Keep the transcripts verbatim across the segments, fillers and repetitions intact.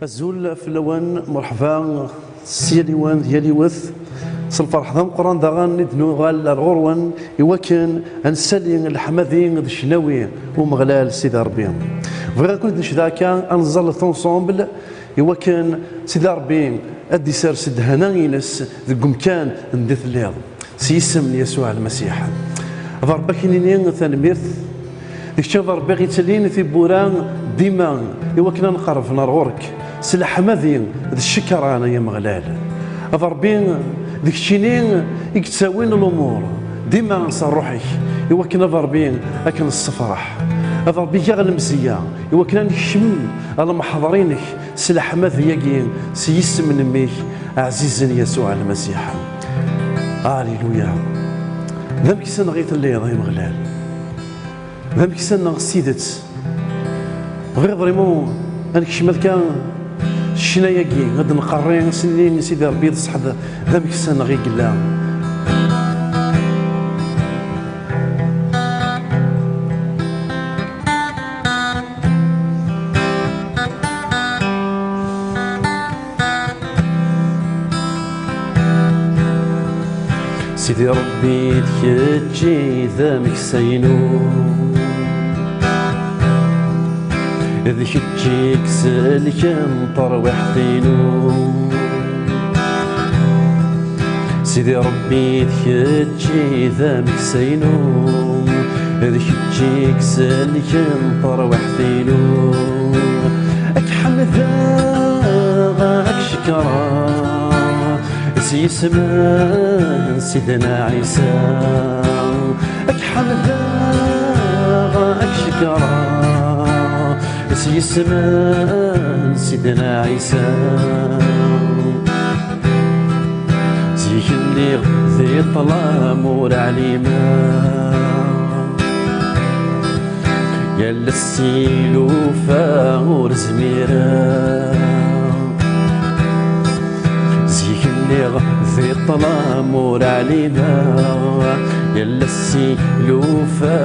Azul fell-awen, merḥba s yal yiwen d yal yiwet. S lferḥ d ameqqran daɣen i d-nuɣal ar ɣur-wen i wakken ad nsali leḥmadi d ccnawi Umeɣlal Sidi Ṛebbi. Bɣiɣ ad ken-id-necdeɣ akka ad nẓallet ensemble i wakken Sidi Ṛebbi ad d-isers ddehna-ines deg umkan anda telliḍ. S yisem n Yasuɛ Lmasiḥ. A Ṛebbi, ad k-nini tanemmirt. D kečč a Ṛebbi i ɣ-yettalin tiwwura dima i wakken ad nqerreb ɣer ɣur-k s leḥmadi d ccekran, ay Ameɣlal. A Ṛebbi, d keččini i yettawin lumuṛ dima s ṛṛuḥ-ik i wakken a Ṛebbi ad k-nessefṛeḥ. A Ṛebbi, eg-aɣ lemzeyya i wakken ad nekcem ɣer lemḥeḍra-inek s leḥmadi-agi, s yisem n mmi-k ɛzizen Yasuɛ Lmasiḥ. Aliluya. D ameksa-nneɣ i telliḍ, ay Ameɣlal. D ameksa-nneɣ s tidet. Bɣiɣ vraiment ad nekcem akka ccna-agi, ad d-nqerri s nni n Sidi Ṛebbi d ṣṣeḥ d, d ameksa-nneɣ i yella. Sidi Ṛebbi, d kečč i d ameksa-inu, d kečč i iselken tarwiḥt-inu. Sidi Ṛebbi, d kečč i d ameksa-inu, d kečč i iselken tarwiḥt-inu. Ad k-ḥemdeɣ, ad k-cekkreɣ, s yisem n Sidna Ɛisa. Ad k-ḥemdeɣ, ad k-cekkreɣ, s yisem n Sidna Ɛisa. Zik lliɣ di ṭṭlam ur ɛlimeɣ, yal ass i lufa ur zmireɣ. Zik lliɣ di ṭṭlam ur ɛlimeɣ, yal ass i lufa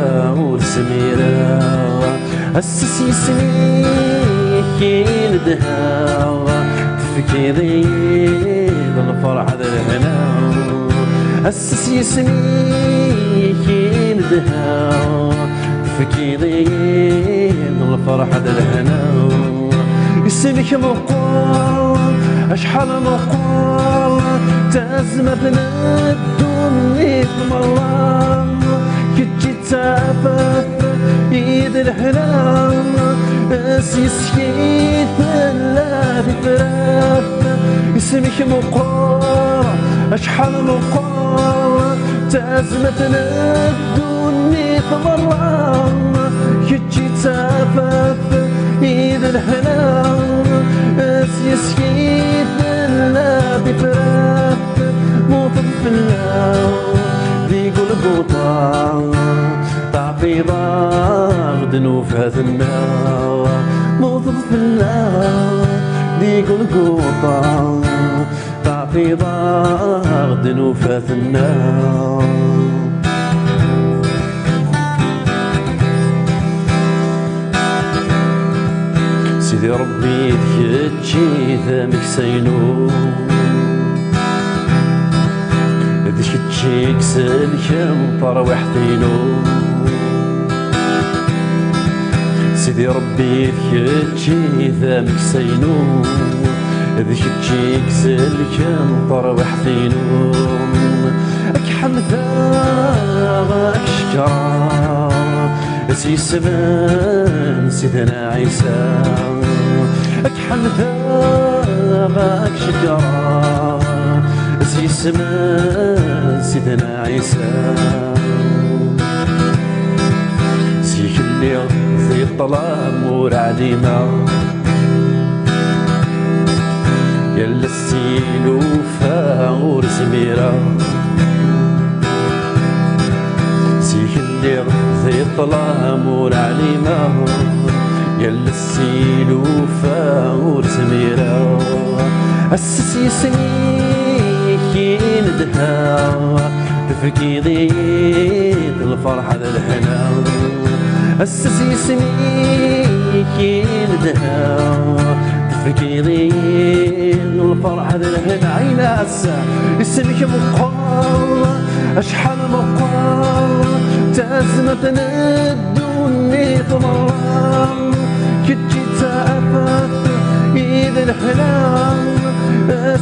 ur zmireɣ. Ass s yisem-ik i nedheɣ, tefkiḍ-iyi-d lferḥ d lehna. Ass s yisem-ik i nedheɣ, tefkiḍ-iyi-d lferḥ d lehna. Isem-ik meqqer, acḥal meqqer, tazmert n ddunit merra. Kečč i d tafat, i d lehna, s yes-k i tella tifrat. Isem-ik meqqer, acḥal meqqer, tazmert n ddunit merra. Kečč i d tafat, i d lehna, s yes-k i tella tifrat. Muteḍ fell-aɣ di Gulguṭa, teɛfiḍ-aɣ ddnubat-nneɣ. Muteḍ fell-aɣ di Gulguṭa, teɛfiḍ-aɣ ddnubat-nneɣ. Sidi Ṛebbi, d kečč i d ameksa-inu, d kečč i iselken tarwiḥt-inu. Sidi Ṛebbi, d kečč i d ameksa-inu, d kečč i iselken tarwiḥt-inu. Ad k-ḥemdeɣ, ad k-cekkreɣ, s yisem n Sidna Ɛisa. Ad k-ḥemdeɣ, ad k-cekkreɣ, s yisem n Sidna Ɛisa. Zik lliɣ di ṭṭlam ur ɛlimeɣ, yal ass i lufa ur zmireɣ. Zik lliɣ di ṭṭlam ur ɛlimeɣ, yal ass i lufa ur zmireɣ. Ass s yisem-ik i nedheɣ, tefkiḍ-iyi-d lferḥ d lehna. Ass s yisem-ik i nedheɣ, Tgiḍ-iyi lferḥ d lehna, ɛinas, isem-ik meqqer, acḥal meqqer, tazmert n ddunit merra. Kečč i d tafat, i d lehna,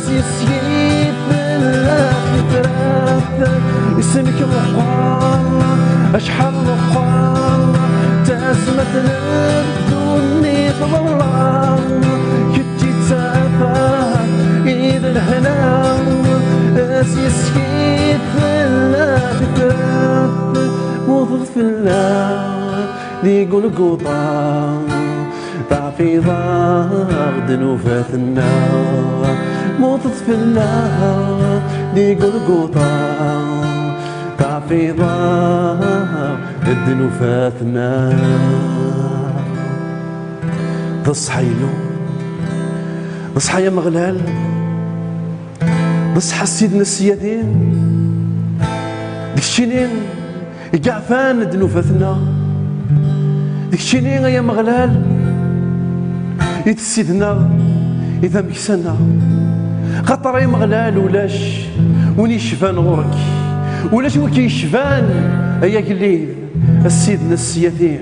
s yes-k i tella tifrat. Isem-ik meqqer, acḥal meqqer, tazmert n ddunit merra. Kečč i d tafat, i d lehna, s yes-k i tella tifrat. Muteḍ fell-aɣ di Gulguṭa, teɛfiḍ-aɣ ddnubat-nneɣ. Muteḍ fell-aɣ di Gulguṭa, teɛfiḍ-aɣ ddnubat-nneɣ. D ṣṣeḥ-inu, d ṣṣeḥ ay Ameɣlal, d ṣṣeḥ a Sidna Ssyadi, d keččini i yeɛfan ddnubat-nneɣ, d keččini ay Ameɣlal i d ssid-nneɣ, i d ameksa-nneɣ. Xaṭer ay Ameɣlal ulac win yecban ɣur-k, ulac wi k-yecban ay agellid a Sidna Ssyadi.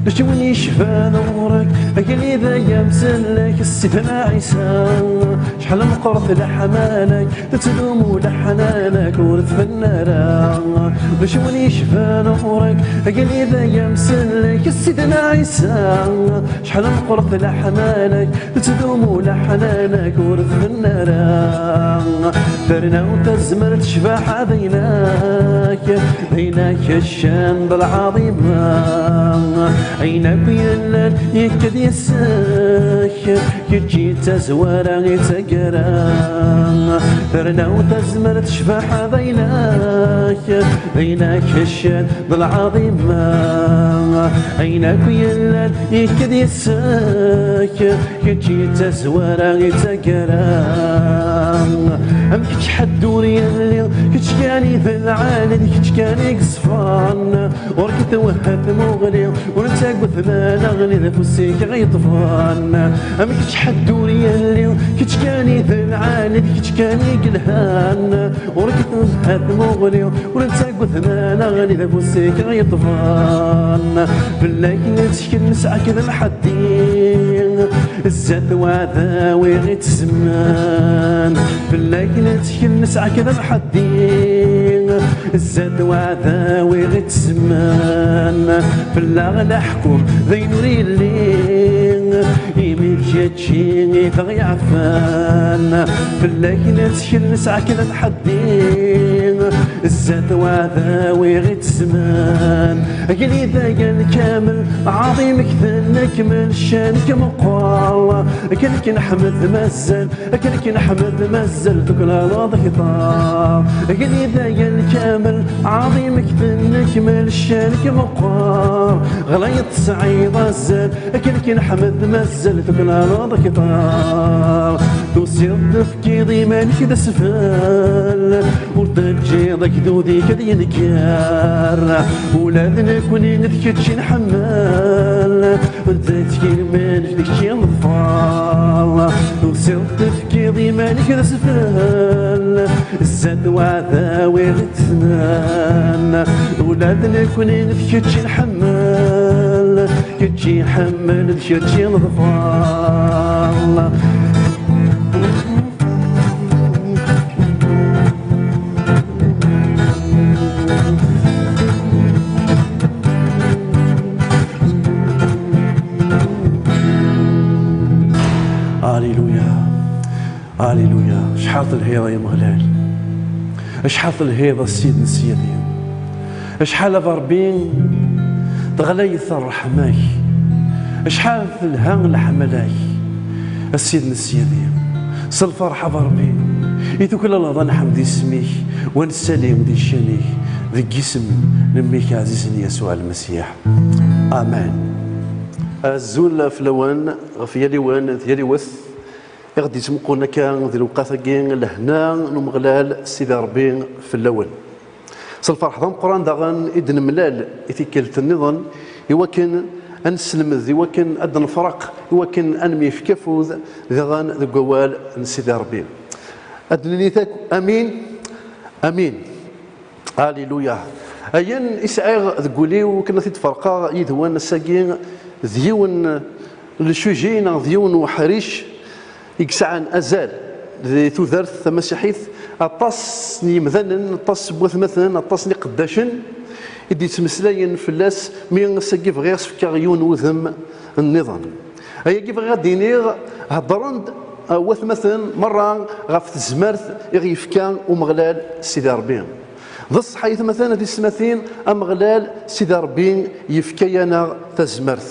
Mačči win yecban ɣur-k, agellid ay amsellek, Sidna Ɛisa. Acḥal meqqret leḥmala-k, tettdumu leḥnana-k ur tfenna ara. Mačči win yecban ɣur-k, agellid ay amsellek, Sidna Ɛisa. Acḥal meqqret leḥmala-k, tettdumu leḥnana-k ur tfenna ara. Terna tazmert ccbaḥa d ayla-k, d ayla-k ccan d lɛaḍima. Ayen akk yellan yekka-d yes-k, kečč i d tazwara i d taggara. Terna tazmert ccbaḥa d ayla-k, d ayla-k ccan d lɛaḍima. Ayen akk yellan yekka-d yes-k, kečč i d tazwara i d taggara. Am kečč ḥedd ur yelli, kečč kan i d lɛali, d kečč kan i yeṣfan. Ɣur-k twehha tmuɣli, ur nettagad ma neɣli, d afus-ik i ɣ-yeṭṭfen. Am kečč ḥedd ur yelli, kečč kan i d lɛali, d kečč kan i yelhan. Ɣur-k twehha tmuɣli, ur nettagad ma neɣli, d afus-ik i ɣ-yeṭṭfen. Fell-ak nettkel, nesɛa-k d lḥedd. Zdat uɛdaw i ɣ-itezmen, fell-ak nettkel, nesɛa-k d lḥedd. Zdat uɛdaw i ɣ-itezmen, fell-aɣ leḥkem d ayen ur yelli. Imi d kečči i ɣ-iɛefan, fell-ak nettkel, nesɛa-k d lḥedd. Zdat uɛdaw i ɣ-itezmen, agellid ay lkamel, ɛaḍim-ik d nekmel, ccan-ik meqqer. Akken k-nḥmed mazal, akken k-nḥmed mazal tuklaleḍ kter. Agellid ay lkamel, ɛaḍim-ik d nekmel, ccan-ik meqqer. Ɣlayet tesɛiḍ azal, akken k-nḥmed mazal tuklaleḍ kter. Tusiḍ-d tefkiḍ iman-ik d asfel, ur teǧǧiḍ agdud-ik ad yenker. Ula d nekni d kečč i nḥemmel, nettkel iman-ik d kečč i neḍfer. Tusiḍ-d tefkiḍ iman-ik d asfel, zdat uɛdaw i ɣ-itezmen. Ula d nekni d kečč i nḥemmel, kečč i nḥemmel, d kečč i neḍfer. Aliluya. Aliluya. Acḥal telhiḍ ay Ameɣlal. Acḥal telhiḍ a Ssid n Ssyadi. Acḥal a Ṛebbi teɣlayet ṛṛeḥma-k. Acḥal telha leḥmala-k a Ssid n Ssyadi. S lferḥ a Ṛebbi i tuklaleḍ ad nḥemd isem-ik, wa nessali di ccan-ik, deg yisem n mmi-k ɛzizen Yasuɛ Lmasiḥ. Amen. Azul fell-awen, ɣef yal yiwen d yal yiwet i ɣ-d-yettmuqqulen akka di lewqat-agi, lehna n Umeɣlal Sidi Ṛebbi fell-awen. S lferḥ d ameqqran daɣen i d-nemlal i tikkelt nniḍen iwakken ad nesselmed, iwakken ad d-nefreq, iwakken ad nemyefk afud diɣen deg wawal n Sidi Ṛebbi. Ad d-nini takk amin, amin. Alléluia. Ayen i sɛiɣ deg wul-iw akken ad t-id-ferqeɣ yid-wen ass-agi, d yiwen n le sujet neɣ d yiwen n uḥric i yesɛan azal di tudert tamasiḥit. Aṭas n yimdanen, aṭas n watmaten, aṭas n iqeddacen i d-yettmeslayen fell-as, mi ass-agi bɣiɣ s-fkeɣ yiwen n wudem nniḍen. Ayagi bɣiɣ ad d-iniɣ, heddren-d, uh, watmaten merra ɣef tezmert i ɣ-yefka Umeɣlal Sidi Ṛebbi. D ṣṣeḥ ay atmaten, a tisetmatin, Ameɣlal Sidi Ṛebbi yefka-yaneɣ tazmert.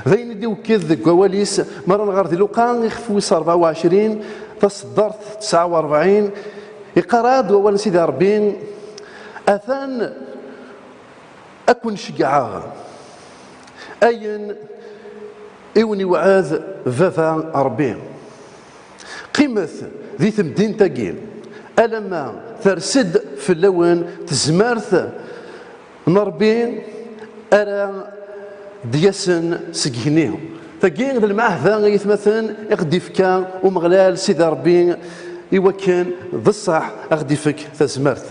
D ayen i d-iwekked deg wawal-is, mi ara nɣer di Luqa ixef wis ṛebɛa u ɛecrin, taṣeddart tesɛa u ṛebɛin, iqqar-aɣ-d wawal n Sidi Ṛebbi: Atan ad ken-ceggɛeɣ, ayen i wen-iwɛed Baba Ṛebbi. Qqimet di temdint-agi alamma ters-d fell-awen tezmert n Ṛebbi ara d-yasen seg igenni. Tagi d lmeɛhda, ay atmaten, i ɣ-d-ifka Umeɣlal Sidi Ṛebbi, i wakken d ṣṣeḥ a ɣ-d-ifek tazmert.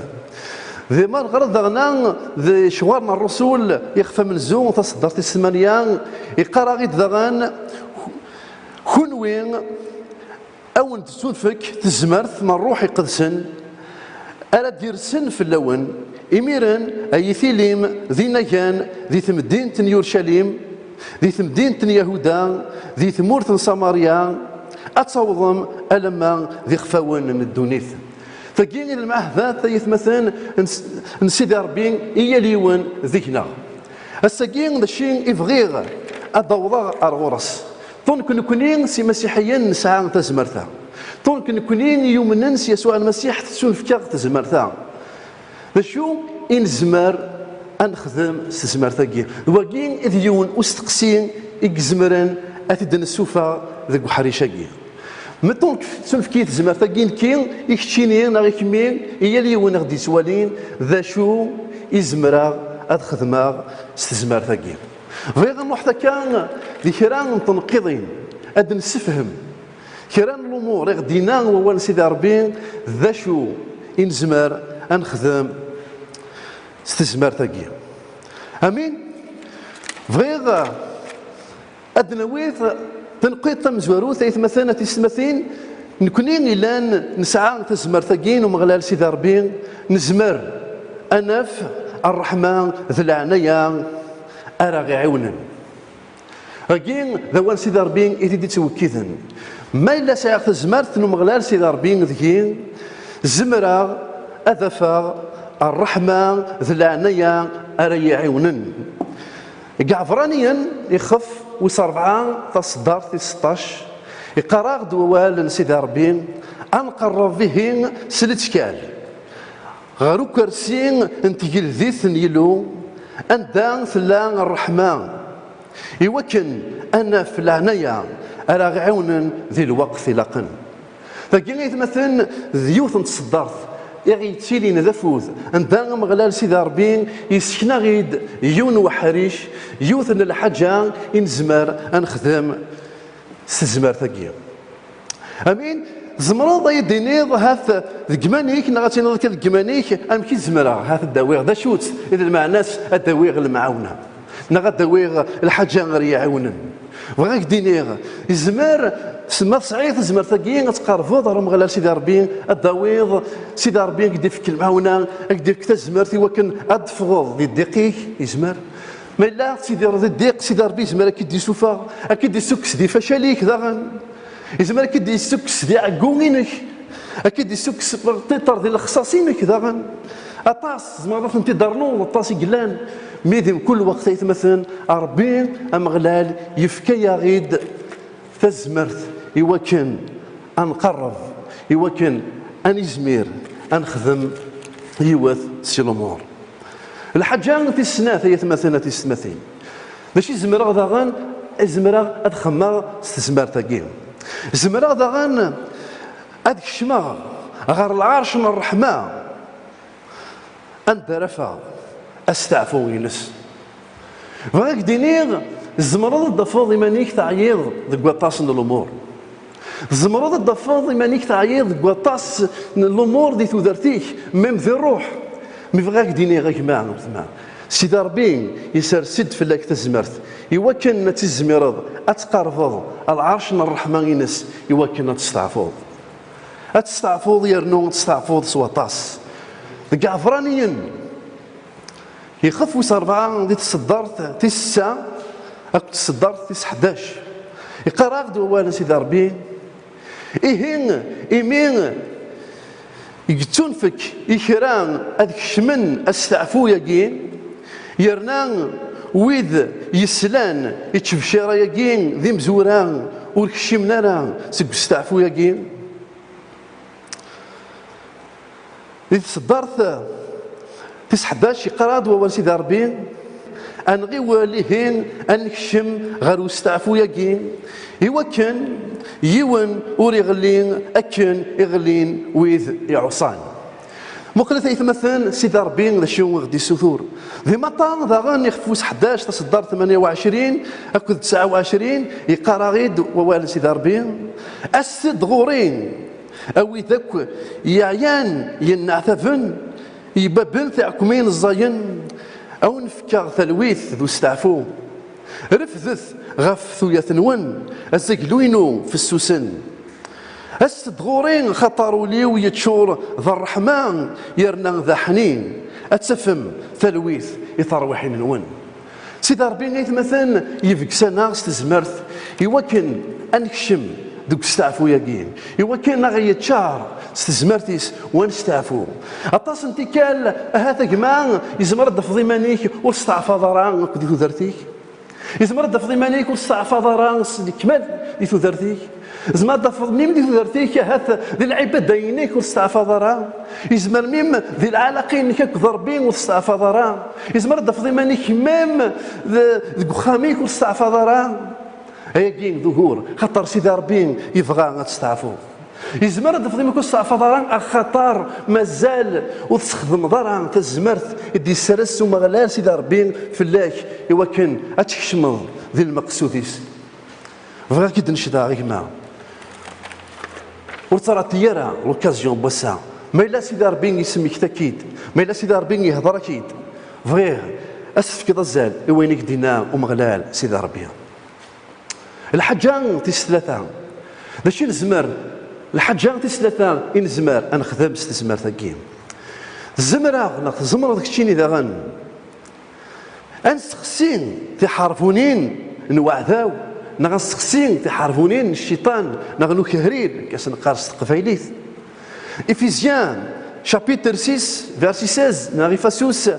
Di ma neɣra daɣen di Ccɣel n Ṛṛusul, ixef amenzu, taṣeddart tis tmanya, iqqar-aɣ-id daɣen: Kunwi a wen-d-tettunfek tezmert n Ṛṛuḥ Iqedsen, ara d-irsen fell-awen. Imiren, a yi-tilim d inagan di temdint n Yurcalim, di temdint n Yahuda, di tmurt n Samarya, ad tawḍem alamma d ixfawen n ddunit. Tagi i d lmeɛhdat, ay atmaten, n s-, n Sidi Ṛebbi i yal yiwen deg-neɣ. Ass-agi d acu i bɣiɣ ad d-awḍeɣ ar ɣur-s. Donc nekkni s imasiḥiyen nesɛa tazmert-a. Donc nekkni i yumnen s Yasuɛ Lmasiḥ tettunefk-aɣ tezmert-a. D acu i nezmer ad nexdem s tezmert-agi? D wagi i d yiwen usteqsi i izemren ad t-id-nessufeɣ deg uḥric-agi. Meṭṭu tettunefk-iyi tezmert-agi, nekki, i keččini neɣ i kemmi, i yal yiwen i ɣ-d-yettwalin, d acu i zemreɣ ad xedmeɣ s tezmert-agi? Bɣiɣ ad nruḥ akka di kra n tenqiḍin, ad d-nessefhem kra n lumuṛ i ɣ-d-yenna wawal n Sidi Ṛebbi, d acu i nezmer ad nexdem s tezmert-agi. Amin. Bɣiɣ ad d-nawi tanqiḍt tamezwarut, ay atmaten, a tisetmatin, nekkni ilan nesɛa tazmert-agi n Umeɣlal Sidi Ṛebbi, nezmer ad naf ṛṛeḥma d leɛnaya ara ɣ-iɛiwnen. Agi d awal Sidi Ṛebbi i t-id-ittwekkiden. Ma yella sɛiɣ tazmert n Umeɣlal Sidi Ṛebbi deg-i, zemreɣ ad afeɣ ṛṛeḥma d leɛnaya ara yi-iɛiwnen. Deg Ɛebraniyen, ixef wis ṛebɛa, taṣeddart tis seṭṭac, iqqar-aɣ-d wawal n Sidi Ṛebbi: Ad nqerreb ihi s lettkal ɣer ukersi n tgeldit n Yillu, anda tella ṛṛeḥma, iwakken ad naf leɛnaya ara ɣ-iɛiwnen di lweqt ilaqen. Tagi, ay atmaten, d yiwet n tṣeddart i ɣ-yettilin d afud, anda Ameɣlal Sidi Ṛebbi yessken-aɣ-id yiwen n uḥric, yiwet n lḥaǧa i nezmer ad nexdem s tezmert-agi. Amin. Tzemreḍ ad yi-d-tiniḍ, hat, deg iman-ik, neɣ ad tiniḍ akka deg iman-ik: Amek i zemreɣ, hat, ad d-awiɣ, d acu-tt i d lmeɛna-s, ad d-awiɣ lemɛawna, neɣ ad d-awiɣ lḥaǧa ara yi-iɛiwnen? Bɣiɣ ad k-d-iniɣ, izmer, s ma tesɛiḍ tazmert-agi, ad tqerrbeḍ ɣer Umeɣlal Sidi Ṛebbi, ad d-tawiḍ Sidi Ṛebbi ad k-d-ifk lemɛawna, ad k-d-ifk tazmert i wakken ad d-teffɣeḍ di ddiq-ik. Izmer. Ma yella tettidireḍ di ddiq, Sidi Ṛebbi izmer ad k-id-isuffeɣ, ad k-id-issukkes di facal-ik daɣen. Izmer ad k-id-issukkes di ɛeggu-inek, ad k-id-issukkes tiṭer di lexṣaṣ-inek daɣen. Aṭas, tzemreḍ ad tent-id-ternuḍ, aṭas i yellan. Mi di mkul lweqt, ay atmaten, Ṛebbi Ameɣlal yefka-yaɣ-id tazmert i wakken ad nqerreb, i wakken ad nizmir ad nexdem yiwet si lumuṛ. Lḥaǧa tis snat, ay atmaten, a tisetmatin, d acu i zemreɣ daɣen, zemreɣ ad xemmeɣ s tezmert-agi? Zemreɣ daɣen ad kecmeɣ ɣer lɛerc n ṛṛeḥma, anda ara afeɣ asteɛfu-ines. Bɣiɣ ad k-d-iniɣ, tzemreḍ ad d-tafeḍ iman-ik teɛyiḍ deg waṭas n lumuṛ. Tzemreḍ ad d-tafeḍ iman-ik teɛyiḍ deg waṭas n lumuṛ di tudert-ik, même di ṛṛuḥ. Mi bɣiɣ ad k-d-iniɣ, a gma, a weltma, Sidi Ṛebbi yessers-d fell-ak tazmert i wakken ad tizmireḍ ad tqerbeḍ ɣer lɛerc n ṛṛeḥma-ines, i wakken ad testeɛfuḍ. Ad testeɛfuḍ yernu ad testeɛfuḍ s waṭas. Deg Iɛebṛaniyen, ixef wis ṛebɛa di tseddart tis setta akked tseddart tis ḥdac, iqqar-aɣ-d wawal n Sidi Ṛebbi: Ihi, imi yettunefk i kra ad kecmen asteɛfu-agi, yerna wid yeslan i ttebcira-agi d imezwura ur kcimen ara seg usteɛfu-agi. Di tseddart tis ḥdac, iqqar-aɣ-d wawal Sidi Ṛebbi: Ad nɣiwel ihi ad nekcem ɣer usteɛfu-agi, i wakken yiwen ur iɣelli akken i ɣellin wid iɛuṣan. Muqlet aytmaten, Sidi Ṛebbi d acu i ɣ-d-issutur. Di Matta daɣen, ixef wis ḥdac, taseddart tmanya u ɛecrin akked tesɛa u ɛecrin, iqqar-aɣ-id wawal n Sidi Ṛebbi: Aset-d ɣur-i, a wid akk yeɛyan yenneɛtaben, yebbaben tiɛekmin ẓẓayen, a wen-fkeɣ talwit d usteɛfu. Refdet ɣef tuyat-nwen azaglu-inu fessusen. Aset-d ɣur-i, xaṭer ul-iw yeččur d ṛṛeḥma, yerna d aḥnin, ad tafem talwit i terwiḥin-nwen. Sidi Ṛebbi, aytmaten, yebges-aneɣ s tezmert i wakken ad nekcem deg usteɛfu-agi, i wakken ad ɣ-yeččar s tezmert-is u ad nesteɛfu. Aṭas n tikkal, ahat a gma, yezmer ad d-tafeḍ iman-ik ur testeɛfaḍ ara akk di tudert-ik. Yezmer ad d-tafeḍ iman-ik ur testeɛfaḍ ara s lekmal di tudert-ik. Yezmer ad d-tafeḍ mim di tudert-ik, ahat di lɛibada-inek ur testeɛfaḍ ara. Yezmer mim di lɛalaqa-inek akked Ṛebbi ur testeɛfaḍ ara. Yezmer ad d-tafeḍ iman-ik mim d-, deg uxxam-ik ur testeɛfaḍ ara. Ayagi d ugur, xaṭer Sidi Ṛebbi yebɣa ad testeɛfuḍ. Yezmer ad d-tafeḍ iman-ik ur testeɛfaḍ ara, axaṭer mazal ur tessexdmeḍ ara tazmert i d-yessers Umeɣlal Sidi Ṛebbi fell-ak, i wakken ad tkecmeḍ di lmeqsud-is. Bɣiɣ ad k-id-necdeɣ, a gma. Ur ttṛaṭi ara l'occasion n wass-a. Ma yella Sidi Ṛebbi yesmekta-k-id, ma yella Sidi Ṛebbi yehḍeṛ-ak-id, bɣiɣ ad s-tefkeḍ azal i wayen i k-d-yenna Umeɣlal Sidi Ṛebbi. Lḥaǧa tis tlata. D acu i nezmer? Lḥaǧa tis tlata i nezmer ad nexdem s tezmert-agi. Tzemreḍ neɣ tzemreḍ keččini daɣen ad nessexsi tiḥerbunin n weɛdaw, neɣ ad nessexsi tiḥerbunin n cciṭan, neɣ n ukehric, akka s-neqqar s teqbaylit. Éphésiens, chapitre six, verset seize, neɣ Ifasus,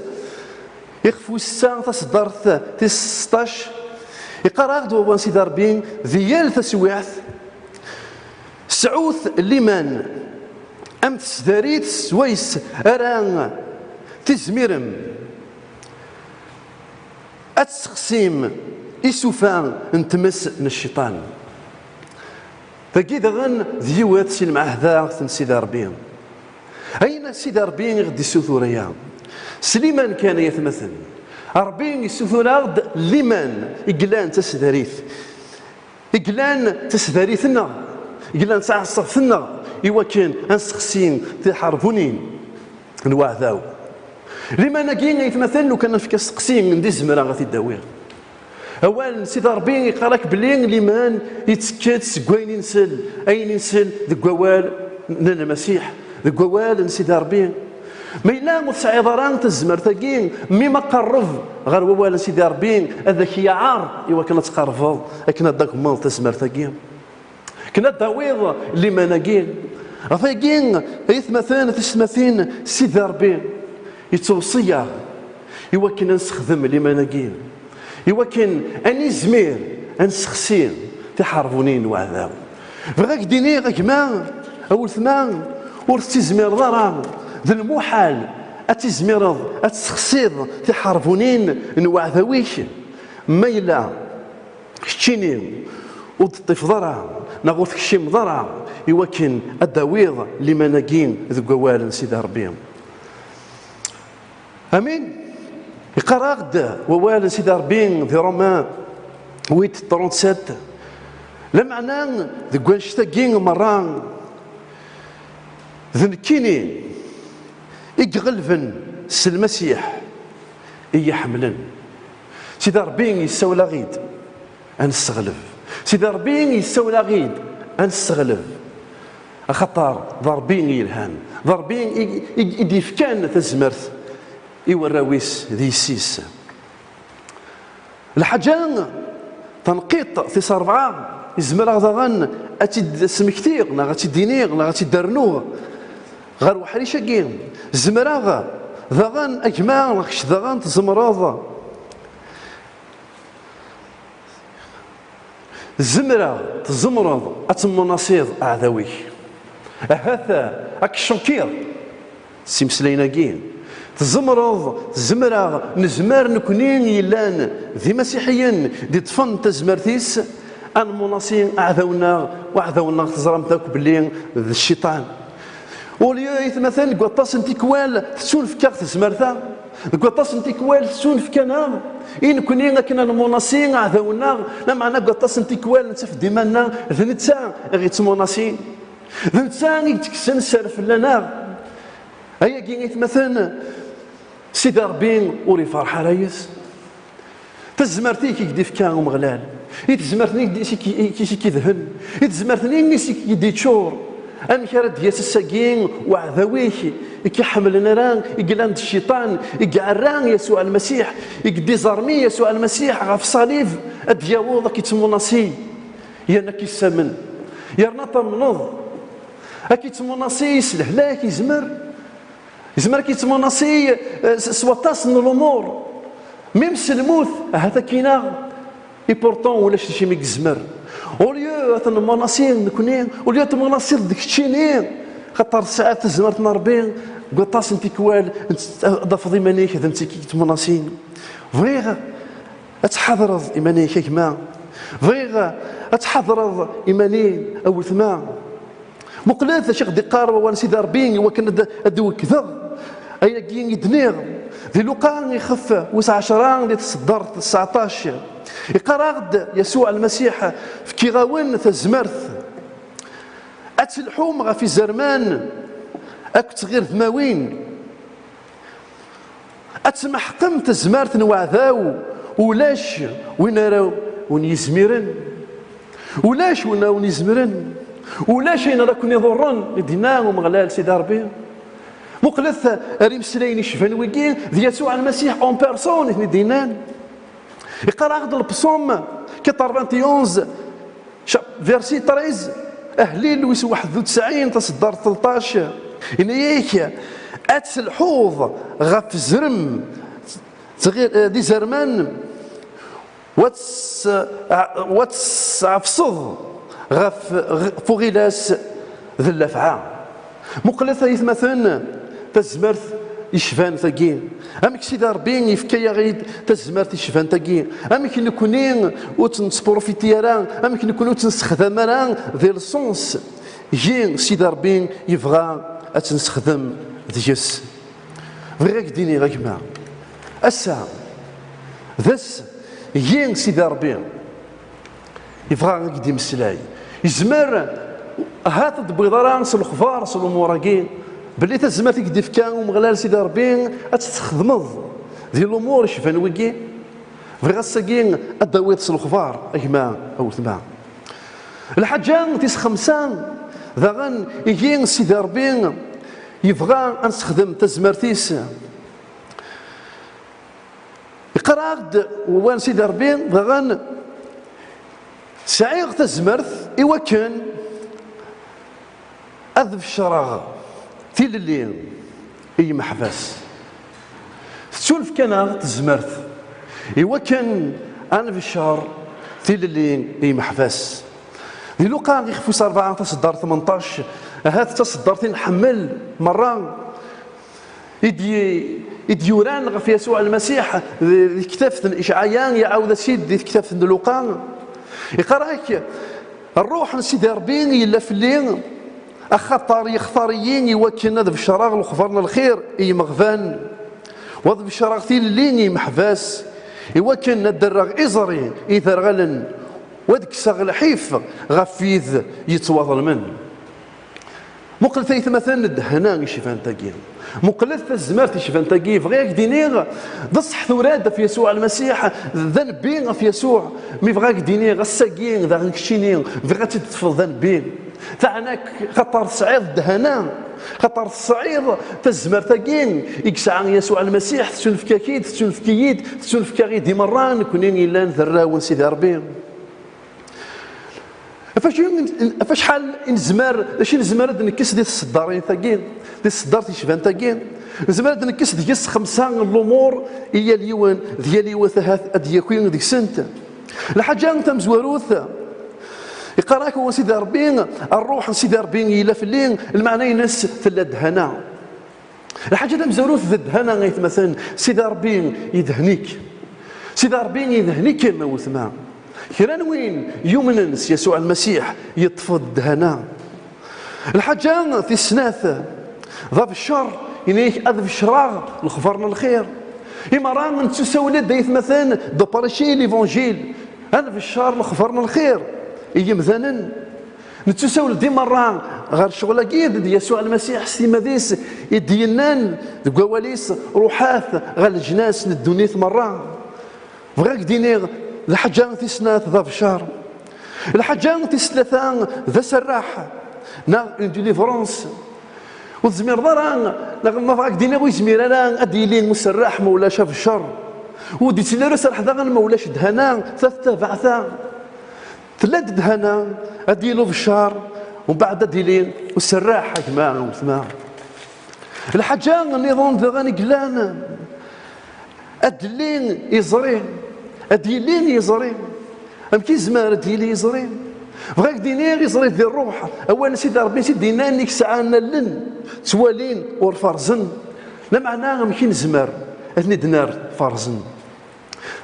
ixef wis setta, taseddart tis seṭṭac, iqqar-aɣ-d wawal n Sidi Ṛebbi di yal taswiɛt: Sɛut liman am tseddarit swayes ara tizmirem ad tessexsim isufa n tmes n cciṭan. Dagi daɣen d yiwet si lemɛahdat n Sidi Ṛebbi. Ayen Sidi Ṛebbi i ɣ-d-issutur aya, s liman kan, ay atmaten. Ṛebbi issutur-aɣ-d liman i yellan d taseddarit, i yellan d taseddarit-nneɣ, i yellan d taɛeṣṣabt-nneɣ, i wakken ad nessexsi tiḥerbunin n weɛdaw. Liman-agi, ay atmaten, lukan ad nefk asteqsi, anda i zemreɣ ad t-id-awiɣ? Awal n Sidi Ṛebbi iqqar-ak belli liman yettekka-d seg wayen i nsel, ayen i nsel deg wawal n Lmasiḥ, deg wawal n Sidi Ṛebbi. Ma yella ur tesɛiḍ ara tazmert-agi, mmi ma qerreb ɣer wawal n Sidi Ṛebbi, ad ak-yaɛer i wakken ad tqerrbeḍ, akken ad d-tagmeḍ tazmert-agi. Akken ad d-tawiḍ liman-agi. Ɣef wagi, ay atmaten, tisetmatin, Sidi Ṛebbi yettweṣṣi-yaɣ i wakken ad nessexdem liman-agi, i wakken ad nizmir ad nessexsi tiḥerbunin n weɛdaw. Bɣiɣ ad k-d-iniɣ, a gma, a weltma, ur tettizmireḍ ara, d lmuḥal ad tizmireḍ ad tessexsiḍ tiḥerbunin n weɛdaw-ik, ma yella keččini ur d-teṭṭifeḍ ara, neɣ ur tekcimeḍ ara i wakken ad d-tawiḍ liman-agi deg wawal n Sidi Ṛebbi. Amin. Iqqar-aɣ-d wawal n Sidi Ṛebbi di Romain huit trente-sept, lameɛna deg wannect-agi merra, d nekkini i iɣelben s Lmasiḥ i yi-ḥemmlen. Sidi Ṛebbi yessawel-aɣ-id ad nesseɣleb. Sidi Ṛebbi yessawel-aɣ-id ad nesseɣleb, axaṭer d Ṛebbi i yelhan, d Ṛebbi i, i, i d-yefkan tazmert i warraw-is d yessi-s. Lḥaǧa tanqiṭ tis ṛebɛa, i zemreɣ daɣen ad tt-id-smektiɣ, neɣ ad tt-id-iniɣ, neɣ ad tt-id-rnuɣ ɣer uḥric-agi. Zemreɣ daɣen, a gma, neɣ kečč daɣen tzemreḍ, zemreɣ, tzemreḍ ad temmunasiḍ aɛdaw-ik. Ahat ad k-ccukiḍ s imeslayen-agi. Tzemreḍ, zemreɣ, nezmer nekni yellan d imasiḥiyen d-iṭṭfen tazmert-is, ad nemmunasi aɛdaw-nneɣ, u aɛdaw-nneɣ teẓramt akk belli d cciṭan. Au lieu, aytmaten, deg waṭas n tikwal tettunefk-aɣ tezmert-a, deg waṭas n tikwal tettunefk-aneɣ i nekni akken ad nemmunasi aɛdaw-nneɣ, lameɛna deg waṭas n tikwal nettaf-d iman-nneɣ d netta i ɣ-yettmunasin, d netta i yettekksen sser fell-aneɣ. Ayagi, aytmaten, Sidi Ṛebbi ur iferḥ ara yes. Tazmert-ik i k-d-ifka Umeɣlal, i tezmert-nni i k-, i k-, i k-idhen, i tezmert-nni i k-d-iččur. Amek ara d-yas ass-agi uɛdaw-ik i k-iḥemmlen ara, i yellan d cciṭan, i iɛerra Yasuɛ Lmasiḥ, i yedizarmi Yasuɛ Lmasiḥ ɣef ṣṣalib, ad d-yaweḍ ad k-ittmunasi, yerna ad k-issamen, yerna ad tamneḍ. Ad k-ittmunasi s lehlak, izmer. Izmer ad k-ittmunasi, eh, s, s waṭas n lumuṛ. Même s lmut, ahat ad k-ineɣ. Et pourtant, ulac d acu i yezmer. Au lieu ad t-nemmunasi nekni, au lieu ad temmunasiḍ d keččini, xaṭer tesɛiḍ tazmert n Ṛebbi, deg waṭas n tikwal, ad tafeḍ iman-ik d netta i k-yettmunasin. Bɣiɣ ad tḥadreḍ iman-ik, a gma. Bɣiɣ ad tḥadreḍ iman-im, a weltma. Muqlet acu i ɣ-d-iqqar wawal n Sidi Ṛebbi i wakken ad, ad d-wekkdeɣ ayagi i d-nniɣ. Di Luqa ixef wis ɛecṛa di tseddart tseɛṭac, iqqar-aɣ-d Yasuɛ Lmasiḥ: "Fkiɣ-awen tazmert ad telḥum ɣef izerman akked tɣirdmawin." Ad tmeḥqem tazmert n weɛdaw, ulac win ara wen-yizmiren. Ulac win ara wen-yizmiren. Ulac ayen ara ken-iḍurren, i d-yenna Umeɣlal Sidi Ṛebbi. Muqlet ar imeslayen icban wigi, d Yasuɛ Lmasiḥ en personne i ten-id-yennan. Iqqar-aɣ-d Lepsum quatre-vingt-onze, cha-, verset treize, Ahlil wis waḥed u tesɛin, taseddart tleṭṭac, yenna-yak: "Ad telḥuḍ ɣef zrem tɣir-, eh, d izerman, wa tes-, wa tesɛefseḍ ɣef ɣ-, fuɣilas d llafɛa." Muqlet, ay atmaten, tazmert yecban tagi. Amek Sidi Ṛebbi yefka-yaɣ-id tazmert yecban tagi. Amek nekni ur tt-nesprofiti ara, amek nekni ur tt-nessexdam ara di lsens i Sidi Ṛebbi yebɣa ad tt-nessexdem deg-s. Bɣiɣ ad k-d-iniɣ, a gma, ass-a d ass i Sidi Ṛebbi yebɣa ad k-d-imeslay. Yezmer ahat ur d-tewwiḍ ara s lexbar, s lumuṛ-agi, belli tazmert i k-d-ifka Umeɣlal Sidi Ṛebbi ad tt-txedmeḍ di lumuṛ icban wigi. Bɣiɣ ass-agi ad d-tawiḍ s lexbar, a gma, a weltma. Lḥaǧa tis xemsa, daɣen, ihi Sidi Ṛebbi yebɣa ad nessexdem tazmert-is. Iqqar-aɣ-d wawal n Sidi Ṛebbi daɣen: "Sɛiɣ tazmert i wakken ad becreɣ tilelli i yimeḥbas." Tettunefk-aneɣ tezmert i wakken ad nebcer tilelli i yimeḥbas. Di Luqa ixef wis ṛebɛa, taseddart tmenṭac, ahat d taseddart i nḥemmel merra, i d-, i d-yuran ɣef Yasuɛ Lmasiḥ di, di tektabt n Icɛaya, iɛawed-as-id di tektabt n Luqa. Iqqar-ak: "Ṛṛuḥ n Sidi Ṛebbi yella fell-i, axaṭer yextar-iyi i wakken ad becreɣ lexbar n lxir i yimeɣban. Wa ad becreɣ tilelli i yimeḥbas, iwakken ad d-rreɣ iẓri i yiterɣalen, wa ad kkseɣ lḥif ɣef wid yettwaḍelmen. Muqlet aytmaten ddehna icban tagi. Muqlet tazmert icban tagi. Bɣiɣ ad k-d-iniɣ, d ṣṣeḥ tura-d ɣef Yasuɛ Lmasiḥ, d anebbi ɣef Yasuɛ. Mi bɣiɣ ad k-d-iniɣ, ass-agi, daɣen keččini, bɣiɣ ad tt-id-teṭṭfeḍ d anebbi. Teɛna-k xaṭer tesɛiḍ ddehna, xaṭer tesɛiḍ tazmert-agi i yesɛa Yasuɛ Lmasiḥ, tettunefk-ak-id, tettunefk-iyi-d, tettunefk-aɣ-id i merra nekni yellan d arraw n Sidi Ṛebbi. Ɣef acu, ɣef acḥal i nezmer, d acu i nezmer ad nekkes di tseddarin-agi, di tseddart yecban tagi? Nezmer ad nekkes deg-s xemsa n lumuṛ i yal yiwen, d yal yiwet ahat ad d-yaki deg-sent. Lḥaǧa tamezwarut, iqqar-ak Sidi Ṛebbi, ṛṛuḥ n Sidi Ṛebbi yella fell-i, lmeɛna-ines tella ddehna. Lḥaǧa tamezwarut d ddehna, aytmaten, Sidi Ṛebbi yedhen-ik. Sidi Ṛebbi yedhen-ikem, a weltma. Kra n win yumnen s Yasuɛ Lmasiḥ, yeṭṭef-d ddehna. Lḥaǧa tis snat, d abeccer, yenna-ak ad beccreɣ lexbar n lxir. I merra nettusawel-d, aytmaten, d prêcher l'Évangile, ad nbeccer lexbar n lxir i yimdanen. Nettusawel-d i merra ɣer ccɣel-agi, d Yasuɛ Lmasiḥ s timmad-is i d-yennan deg wawal-is, ṛuḥet ɣer leǧnas n ddunit merra. Bɣiɣ ad k-d-iniɣ, lḥaǧa tis snat d abeccer. Lḥaǧa tis tlata d aserreḥ, neɣ une délivrance. Ur tezmireḍ ara, neɣ ma bɣiɣ ad k-d-iniɣ, ur yezmir ara ad d-yili userreḥ ma ulac abeccer. Ur d-yettili ara userreḥ daɣen ma ulac ddehna, ta tettabaɛ ta. Tella-d ddehna, ad d-yili ubeccer, umbeɛd ad d-yili userreḥ, a gma, a weltma. Lḥaǧa nniḍen daɣen i yellan, ad d-yili yiẓri, ad d-yili yiẓri. Amek yezmer ad d-yili yiẓri? Bɣiɣ ad k-d-iniɣ, iẓri di ṛṛuḥ, awal n Sidi Ṛebbi i t-id-yennan, i yesɛan allen, ttwalin ur ferrzen. Lameɛna amek i nezmer ad ten-id-nerr ferrzen?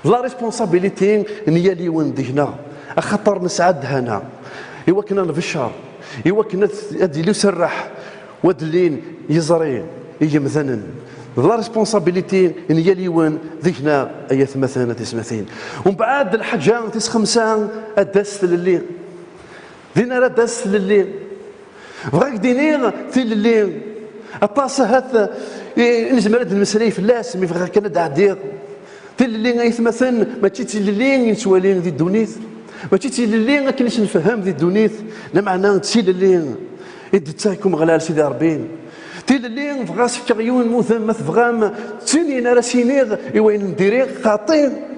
D la responsabilité n yal yiwen deg-neɣ, axaṭer nesɛa ddehna, i wakken ad nbeccer, i wakken ad, ad yili userreḥ, u ad d-llin yiẓri i yemdanen. D la responsabilité n yal yiwen deg-neɣ, ay atmaten, a tismatin. Umbeɛd, lḥaǧa tis xemsa, ad d-tas tlelli. Din ara d-tas tlelli. Bɣiɣ ad k-d-iniɣ, tilelli, aṭas ahat i, i nezmer ad d-nemmeslay fell-as, mi bɣiɣ kan ad d-ɛeddiɣ. Tilelli, ay atmaten, mačči d tilelli i nettwali di ddunit, mačči d tilelli akken i s-nfehhem di ddunit, lameɛna d tilelli i d-yettak Umeɣlal Sidi Ṛebbi. Tilelli, bɣiɣ ad s-fkeɣ yiwen n wudem, ma tebɣam, d tin ara s-iniɣ i wayen n diri xaṭi.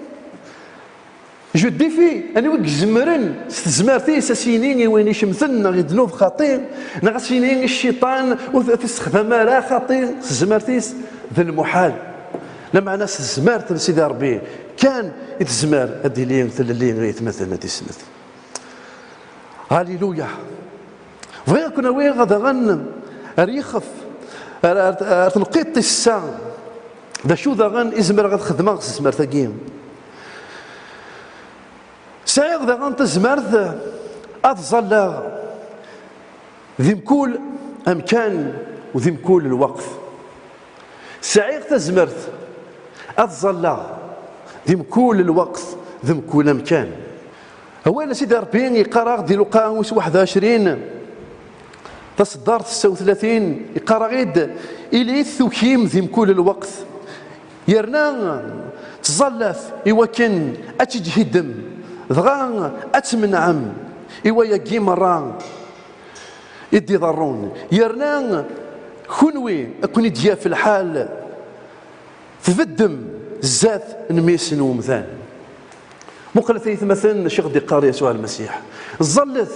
Je défie, anwa i izemren s tezmert-is a s-yini i win icemten neɣ idnub xaṭi, neɣ a s-yini i cciṭan ur t-, tessexdam ara xaṭi s tezmert-is? D lmuḥal. Lameɛna s tezmert n Sidi Ṛebbi kan i tezmer ad d-tili tlelli, ay atmaten, a tismatin. Haliluya! Bɣiɣ ad ken-awiɣ daɣen ar yixef, ar, ar, ar tenqiḍt tis sa. D acu daɣen i zemreɣ ad xedmeɣ s tezmert-agi? Sɛiɣ daɣen tazmert ad ẓalleɣ di mkul amkan u di mkul lweqt. Sɛiɣ tazmert ad ẓalleɣ di mkul lweqt, di mkul amkan. Awal n Sidi Ṛebbi yeqqar-aɣ di Luqa wis waḥed u ɛecrin, taṣeddart setta u tlatin, yeqqar-aɣ-id: ilit tukim di mkul lweqt. Yerna ttẓallat i wakken ad tt-id-hiddem, dɣa ad temneɛem i wayagi merra i d-iḍerrun. Yerna kunwi, ad ken-id-yaf lḥal, tbeddem zdat n mmi-s n umdan. Muqlet ay atmaten acu i ɣ-d-iqqar Yasuɛ Lmasiḥ. Ẓẓallet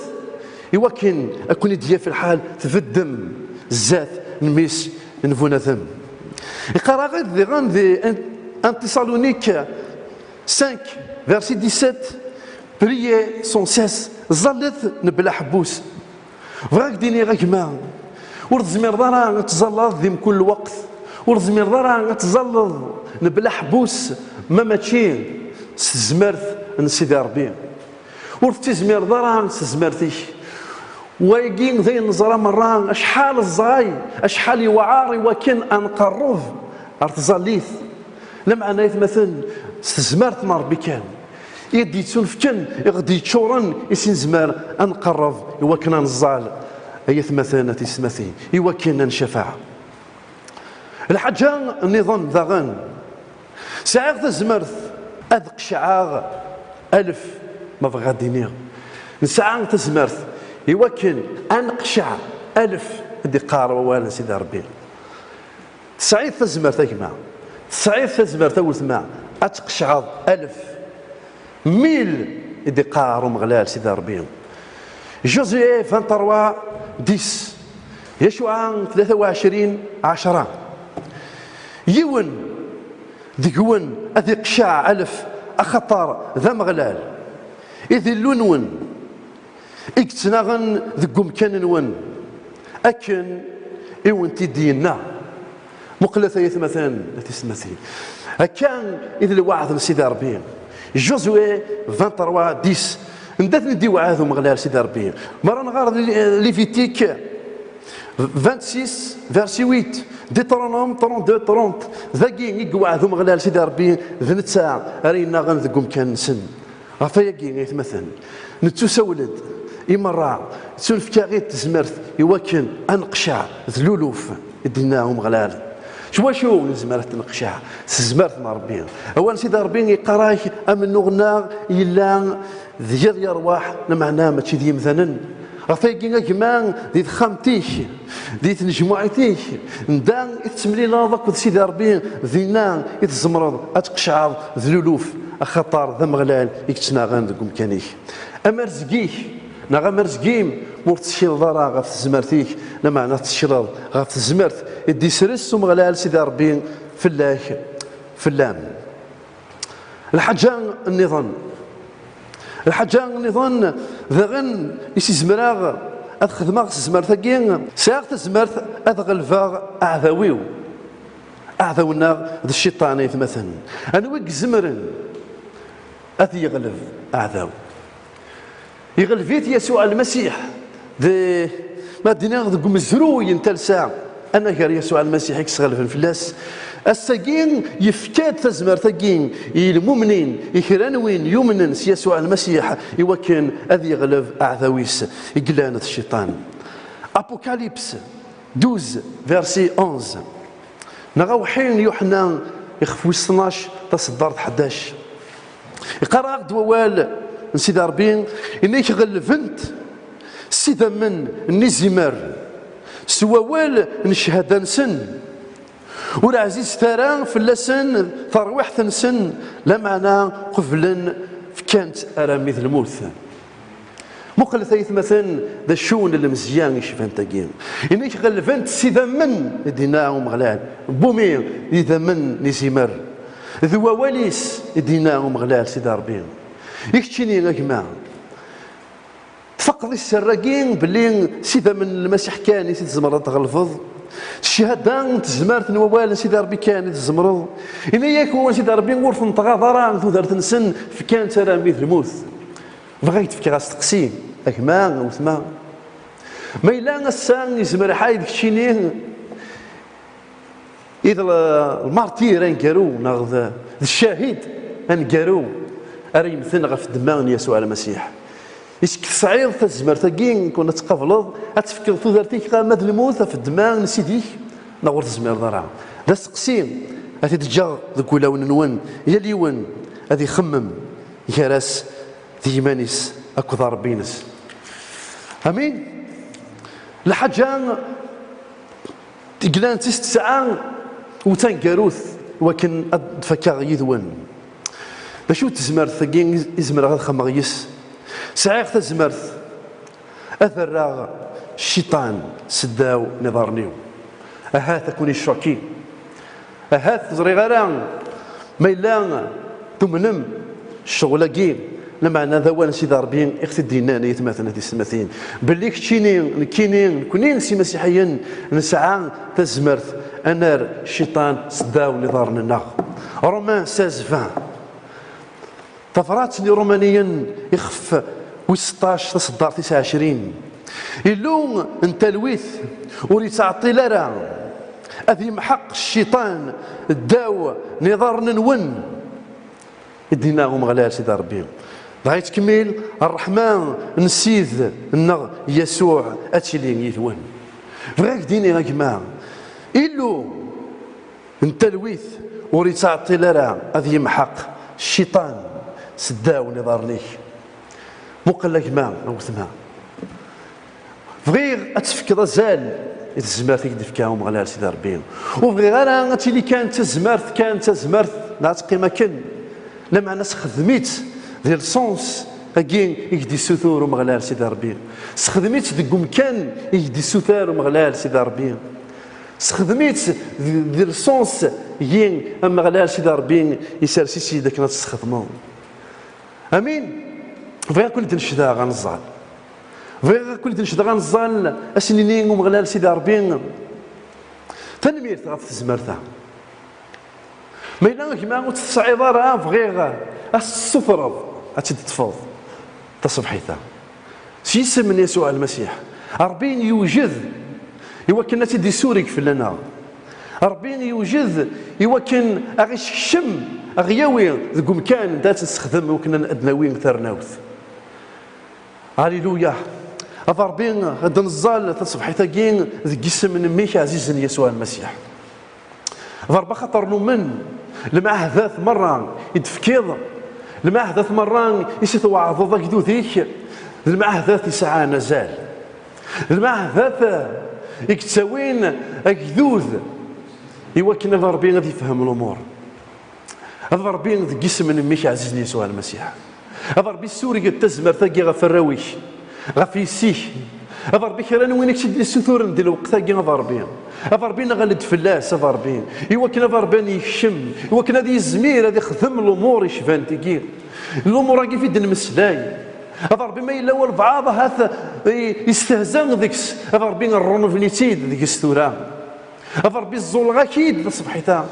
i wakken ad ken-id-yaf lḥal tbeddem zdat n mmi-s n bunadem. Iqqar-aɣ-id diɣen di un Thessalonique cinq, verset dix-sept: priez sans cesse, ẓẓallet mebla ḥebbus. Bɣiɣ ad k-d-iniɣ a gma, ur tezmireḍ ara ad tẓalleḍ di mkul lweqt, ur tezmireḍ ara ad tẓalleḍ mebla ḥebbus, ma mačči s tezmert n Sidi Ṛebbi. Ur tettizmireḍ ara s tezmert-ik. Wagi d ayen neẓra merra, acḥal ẓẓay, acḥal yewɛer i wakken ad nqerreb ar tẓallit. Lameɛna, aytmaten, s tezmert n Ṛebbi kan i d-yettunefken, i ɣ-d-yeččuren i s-nezmer ad nqerreb i wakken ad neẓẓal, ay atmaten, a tisetmatin, i wakken ad ncafeɛ. Lḥaǧa nniḍen daɣen, sɛiɣ tazmert ad qecɛeɣ alef, ma bɣiɣ ad d-iniɣ, nesɛa tazmert i wakken ad neqceɛ alef, i d-iqqar wawal n Sidi Ṛebbi. Tesɛiḍ tazmert, a gma, tesɛiḍ tazmert, a weltma, ad tqecɛeḍ alef, mil, i d-iqqar Umeɣlal Sidi Ṛebbi. Josué vingt-trois dix, Yacuɛa tlata u ɛecrin ɛecṛa. Yiwen deg-wen ad iqceɛ alef, axaṭer d Ameɣlal i d Illu-nwen, i yettnaɣen deg umkan-nwen, akken i wen-t-id-yenna. Muqlet ay atmaten, a tisetmatin. Akka i d lweɛd n Sidi Ṛebbi. Josué vingt-trois dix. Anda ten-id-iweɛɛed Umeɣlal Sidi Ṛebbi? Mi ara nɣer di Lévitique vingt-six, verset huit, Deutéronome trente-deux trente, dagi i iweɛɛed Umeɣlal Sidi Ṛebbi d netta ara yennaɣen deg umkan-nsen. Ɣef wayagi, ay atmaten, nettusawel-d i merra, ttunefk-aɣ-id tezmert i wakken ad neqceɛ d luluf, i d-yenna Umeɣlal. S wacu nezmer ad t-neqceɛ? S tezmert n Ṛebbi. Awal n Sidi Ṛebbi yeqqar-ak, amennuɣ-nneɣ yella d yir lerwaḥ, lameɛna mačči d yimdanen. Ɣef wayagi, a gma, di texxamt-ik, di tnejmuɛit-ik, anda i tettemlileḍ akked Sidi Ṛebbi, dinna i tzemreḍ ad tqecɛeḍ d luluf, axaṭer d Ameɣlal i yettnaɣen deg umkan-ik. Amerzeg-ik neɣ amerzeg-im, ma ur tettcikkileḍ ara ɣef tezmert-ik, lameɛna tettcikkileḍ ɣef tezmert i d-isres Umeɣlal Sidi Ṛebbi fell-ak, fell-am. Lḥaǧa nniḍen. Lḥaǧa nniḍen daɣen i s-izemreɣ ad xedmeɣ s tezmert-agi, sɛiɣ tazmert ad ɣelbeɣ aɛdaw-iw. Aɛdaw-nneɣ d cciṭan, ay atmaten. Anwa i izemren ad yeɣleb aɛdaw? Iɣleb-it Yasuɛ Lmasiḥ, d, ma d-iniɣ, deg umezruy n talsa, anagar Yasuɛ Lmasiḥ i yesɣelben fell-as. Ass-agi yefka-d tazmert-agi i lmumnin, i kra n win yumnen s Yasuɛ Lmasiḥ, i wakken ad yeɣleb aɛdaw-is i yellan d cciṭan. Apocalypse douze, verset onze. Neɣ awḥi n Yuḥenna, ixef wis tnac, taṣeddart ḥdac. Iqqar-aɣ-d wawal n Sidi Ṛebbi, inna-k ɣelbent s idammen n izimer, s wawal n cchada-nsen. Ur ɛzizet ara fell-asen terwiḥt-nsen, lameɛna qeblen, fkan-tt armi d lmut. Muqlet ay atmaten, d acu n lemzeyya icban tagi. Inna-k ɣelbent s idammen, i d-inna Umeɣlal, n wumi? D idammen n izimer. D wawal-is, i d-inna Umeɣlal Sidi Ṛebbi. I keččini a gma, tfaqeḍ i sser-agi belli s idammen n Lmasiḥ kan i t-tzemreḍ ad tɣelbeḍ? S cchada n tezmert n wawal n Sidi Ṛebbi kan i tzemreḍ? Inna-yak wawal n Sidi Ṛebbi, ur ten-tɣaḍ ara tudert-nsen, fkan-tt armi d lmut. Bɣiɣ ad k-d-fkeɣ asteqsi, a gma, a wetma. Ma yella ass-a yezmer lḥal d keččini i d l-, lmartir aneggaru, neɣ d, d ccahid aneggaru ara yemmten ɣef ddemma n Yasuɛ Lmasiḥ. Is-k tesɛiḍ tazmert-agi, kun ad tqableḍ, ad tefkeḍ tudert-ik ama d lmut ɣef ddemma n Sidi-k, neɣ ur tezmireḍ ara? D asteqsi ad t-id-ǧǧeɣ deg wulawen-nwen, yal yiwen ad ixemmem gar-as d yiman-is akked Ṛebbi-ines. Amin. Lḥaǧa i yellan d tis tesɛa u taneggarut, wakken ad d-fakkeɣ yid-wen. D acu tezmert-agi i zemreɣ ad xemmeɣ yis? Sɛiɣ tazmert ad rreɣ cciṭan seddaw n iḍarren-iw. Ahat ad ken-iccoki. Ahat ur ẓriɣ ara ma yella tumnem ccɣel-agi, lameɛna d awal n Sidi Ṛebbi i ɣ-t-id-yennan, ay atmaten, a tisetmatin, belli keččini, nekkini, nekni s imasiḥiyen nesɛa tazmert ad nerr cciṭan seddaw n iḍarren-nneɣ. Romains seize vingt. Tabrat n Irumaniyen, ixef wis seṭṭac, taṣeddart tis ɛecrin. Illu n talwit ur yettɛeṭṭil ara Ad yemḥeq cciṭan ddaw n iḍarren-nwen, i d-yenna Umeɣlal Sidi Ṛebbi. Dɣa yettkemmil: "Ṛṛeḥma n Ssid-nneɣ Yasuɛ ad tili yid-wen." Bɣiɣ ad k-d-iniɣ, a gma, Illu n talwit ur yettɛeṭṭil ara ad yemḥeq cciṭan s ddaw n iḍarren-ik. Muqel a gma, a wetma. Bɣiɣ ad tefkeḍ azal i tezmert i k-d-ifka Umeɣlal Sidi Ṛebbi. Ur bɣiɣ ara ad tili kan d tazmert, kan d tazmert, neɣ ad teqqim akken. Lameɛna sexdem-itt di lsens-agi i k-d-issutur Umeɣlal Sidi Ṛebbi. Sexdem-itt deg umkan i k-d-issuter Umeɣlal Sidi Ṛebbi. Sexdem-itt di, di lsens-agi Ameɣlal Sidi Ṛebbi isers-itt-id akken ad tt-tesxedmeḍ. Amin. Bɣiɣ ad ken-id-necdeɣ ad neẓẓal. Bɣiɣ ad ken-id-necdeɣ ad neẓẓal, ad s-nini i Umeɣlal Sidi Ṛebbi: "Tanemmirt ɣef tezmert-a." Ma yella a gma ur tt-tesɛiḍ ara, bɣiɣ ad s-tessutreḍ ad tt-id-teṭṭfeḍ taṣebḥit-a. S yisem n Yasuɛ Lmasiḥ, Ṛebbi yewjed i wakken ad tt-id-issureg fell-aneɣ. Ṛebbi yewjed i wakken a ɣ-isekcem, a ɣ-yawi deg umkan anda ad tt-nessexdem i wakken ad d-nawi tarnawt. Aliluya! A Ṛebbi, ad neẓẓal taṣebḥit-agi deg yisem n mmi-k ɛzizen Yasuɛ Lmasiḥ. A Ṛebbi, axaṭer numen lmeɛdat merra i d-tefkiḍ, lmeɛdat merra i s-tweɛdeḍ agdud-ik, d lmeɛdat yesɛan azal, d lmeɛdat i yettawin agdud i wakken ad Ṛebbi ad yefhem lumuṛ. A Ṛebbi, deg yisem n mmi-k ɛzizen Yasuɛ Lmasiḥ, a Ṛebbi, sureg-d tazmert-agi ɣef warraw-ik, ɣef yessi-k. A Ṛebbi, kra n win i k-tt-id-issuturen di lweqt-agi, a Ṛebbi, a Ṛebbi, neɣli-d fell-as, a Ṛebbi, i wakken a Ṛebbi ad yekcem, i wakken ad yizmir ad ixdem lumuṛ icban tigi, lumuṛ-agi fi d-nmeslay. A Ṛebbi, ma yella walbeɛḍ ahat i-, yestehza deg-s, a Ṛebbi, rrunven-itt-id deg-s tura. A Ṛebbi, ẓẓulleɣ-ak-id taṣebḥit-a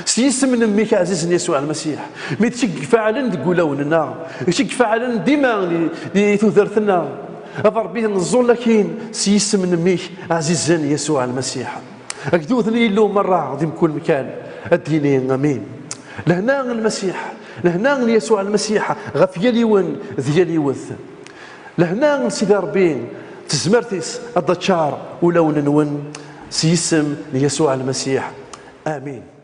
s yisem n mmi-k ɛzizen Yasuɛ Lmasiḥ, mi d-tt-id-faɛlen deg wulawen-nneɣ, d tt-id-faɛlen dima di, di tudert-nneɣ. A Ṛebbi, nẓull-ak-in s yisem n mmi-k ɛzizen Yasuɛ Lmasiḥ. Agdud n Yillu merra di mkul mkan ad d-yini amin. Lehna n Lmasiḥ, lehna n Yasuɛ Lmasiḥ ɣef yal yiwen d yal yiwet. Lehna n Sidi Ṛebbi, tezmert-is ad d-teččar ulawen-nwen s yisem n Yasuɛ Lmasiḥ. Amin.